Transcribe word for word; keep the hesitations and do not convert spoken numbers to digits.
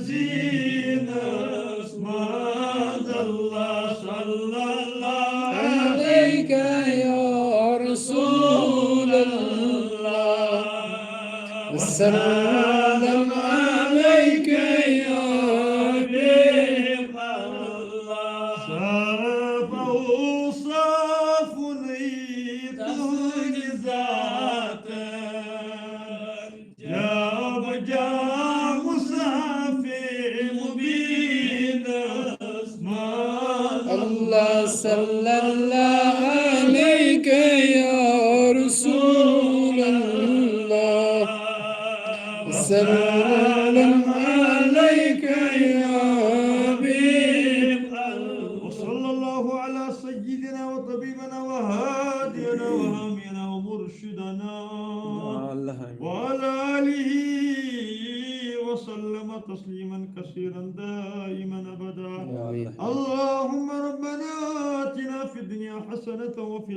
زینس منٛز اللہ صلی اللہ علیک یا رسول اللہ، وسلم علیک یا حبیب اللہ۔ صاف اوصاف نئی تہنٛدِ ذاتن، جا بجا مصحف مبینس منٛز۔ اللہ صلی اللہ علیک یا رسول اللہ، وسلم علیک یا حبیب اللہ۔ وصلی اللہ علی سیدنا و طبیبنا و هادینا و حامینا و مرشدنا وعلی آله وسلم تسلیما کثیرا دائما ابدا۔ اللهم ربنا آتنا في الدنيا حسنة وفي